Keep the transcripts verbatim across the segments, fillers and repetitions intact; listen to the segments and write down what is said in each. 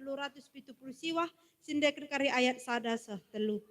telu ratus pitu puluh siwah, si ndeken kari ayat sada seh telu.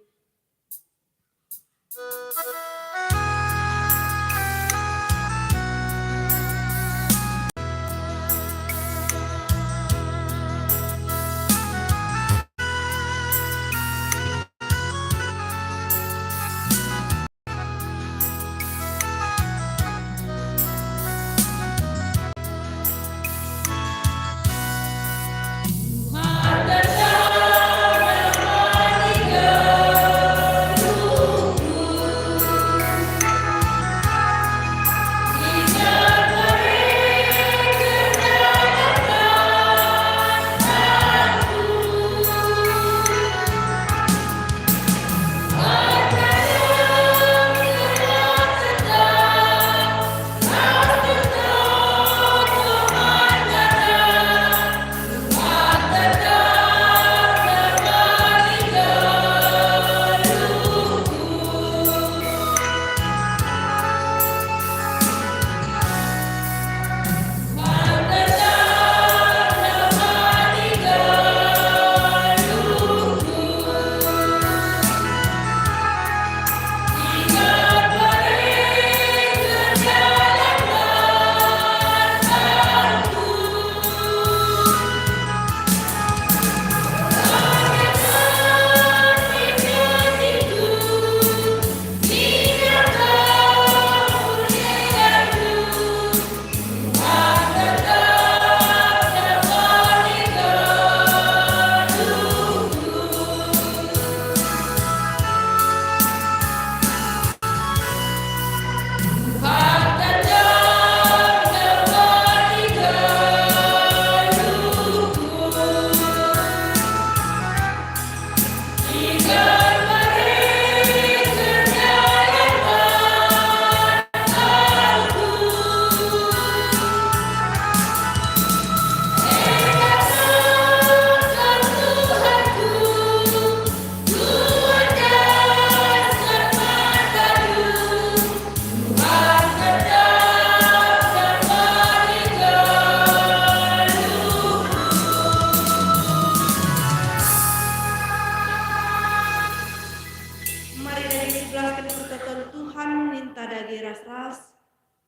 Mari dage sibelasken pertoton Tuhan, ninta dage ras-ras.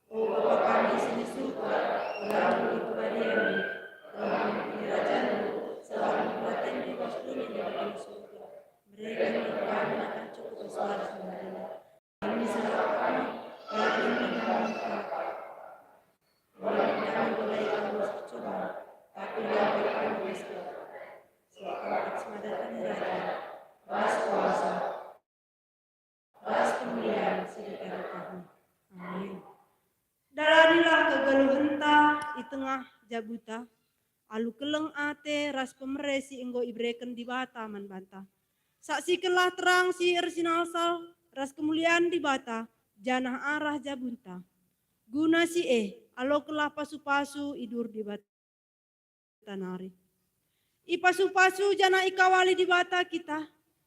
O Bapa kami si i Surga, gelarNdu ipebadianNdu, gelarNdu kinirajanNdu, seh ateNdu i bas doni nina i Surga. Berikan kami makan cukup sehari-hari. Kami salah kami, bagi kami kami salah. Ola kami kami percobaan, tapi lampai kami dari si jahat. Sebab Kam kap si mada kinirajan, ras kuasa, ras kemulian si dekah-dekahna. Amin. Dalanilah kegeluhenta i tengah jabuta, alu keleng ate ras pemere si enggo ibereken Dibata man banta. Saksikenlah terang si ersinalsal ras kemulian Dibata, janah arah jabunta. Guna si e, alokenlah pasu-pasu i dur Dibata nari. Ipasu-pasu janah ikawali Dibata kita.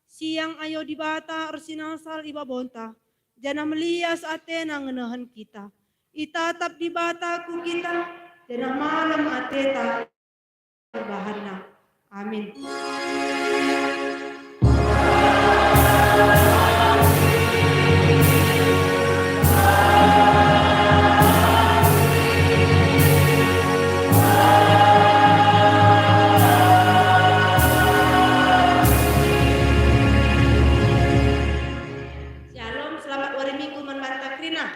Siang ayo Dibata ersinalsal i babonta, janah melias ateNa ngenehen kita. Itatap Dibata ku kita, janah malem ateta ibahanNa. Amin. Shalom, selamat wari Minggu man banta kerina.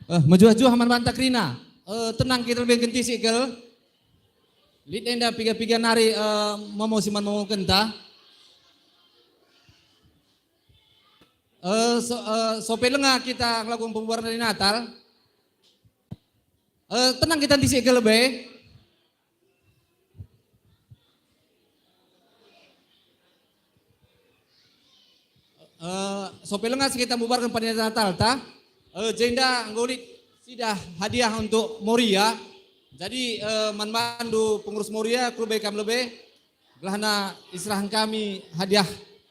Eh, mejuah-juah man banta kerina. Eh, tenang kita lebe kentisik kal. Lit enda piga-piga nari, eh, momo si man momokenta. Eh, so, eh, sope lenga kita ngelakukan pembubaran hari Natal. Eh, tenang kita kentisik kal lebe. Eh, sope lenga kita mubarken panitia Natal ta. Eh, jenda enggo lit sidah hadiah untuk Moria. Jadi, eh, man bandu pengurus Moria, kal lebe kam lebe, gelahna iserahen kami hadiah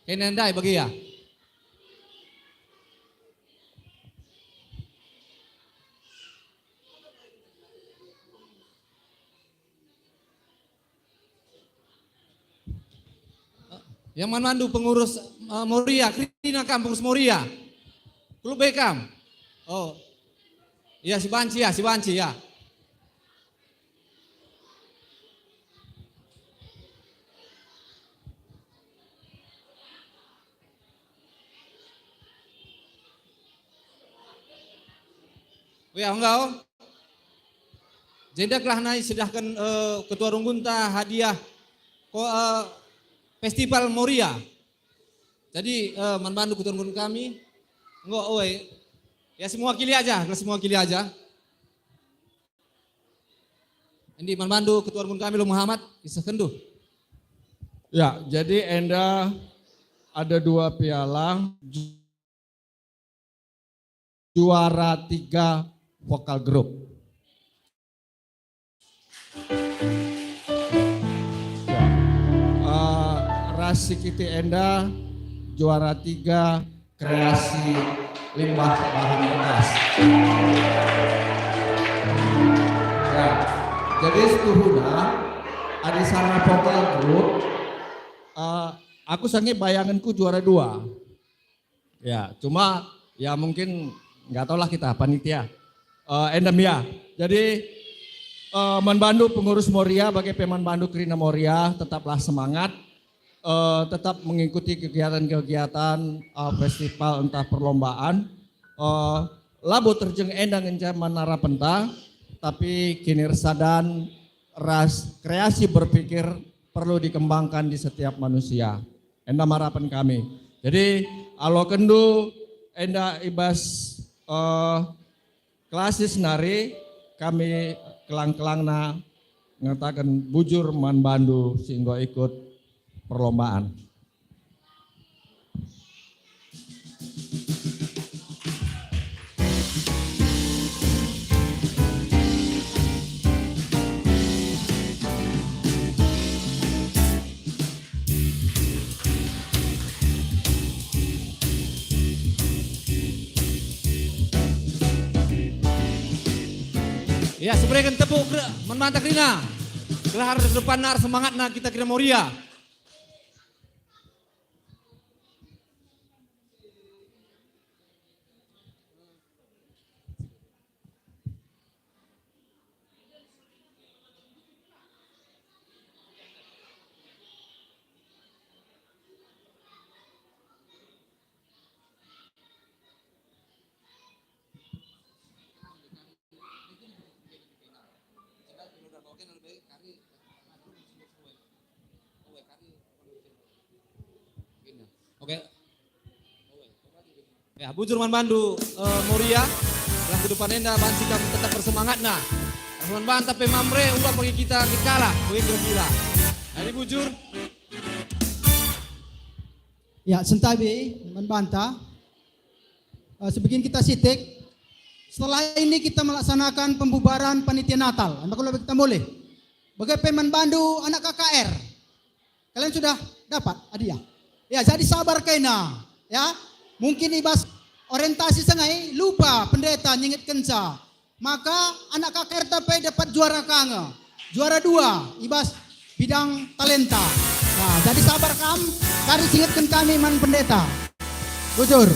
kena ndai bage ya. Yang man bandu pengurus, eh, Moria, kerina kam pengurus Moria. Kal lebe kam. Oh. Ya, si banci ya, si banci ya. Oh ya, enggak, oh. Jenda gelahna isedahken, eh, ketua runggunta hadiah ko, eh, Festival Moria. Jadi, eh, man bandu ketua runggun kami, enggo, oe. Ya, semua kili aja, gelah semua kili aja. Endi man bandu ketua runggun kami, Long Muhammad, isehkenndu. Ya, jadi enda ada dua piala. Juara tiga vokal group. Ya. Eh, ras sikiti enda juara tiga kreasi limbah bahan bekas. Ya. Jadi setuhuna adi sana vokal group, eh, aku sange bayangenku juara dua. Ya, cuma ya mungkin nggak tahulah kita panitia. Eh, endem ya. Jadi, eh, man bandu pengurus Moria, bage pe man bandu kerina Moria, tetaplah semangat. Eh, tetap mengikuti kegiatan-kegiatan, eh, festival entah perlombaan. Eh, labo terjeng enda ngenca man arapenta, tapi kinirsadan ras kreasi berpikir perlu dikembangkan di setiap manusia. Enda man arapen kami. Jadi, alokenndu enda i bas, eh, klasis nari, kami kelang-kelangna ngataken bujur man bandu si enggo ikut perlombaan. Ya, sibereken tepuk kere-, man banta kerina. Gelah arah depan, arah semangatna kita kerina Moria. Oke. Ya, bujur man bandu, eh, Moria. Lah kehidupan enda banci kam tetap bersemangatna. Rahman banta pe Mamre, ulang bagi kita kalah, kuit gila. Jadi bujur. Ya, sentabi man banta. Eh, sebegin kita sitik. Setelah ini kita melaksanakan pembubaran panitia Natal. Enda kalau kita mulai. Bage pe man bandu anak K K R. Kalian sudah dapat hadiah? Ya, jadi sabar kena, ya. Mungkin i bas orientasi sengai lupa pendeta ngingetkenca. Maka anak K K R ta pe dapat juara ka nge. Juara dua i bas bidang talenta. Nah, jadi sabar kam, kari singetken kami man pendeta. Bujur.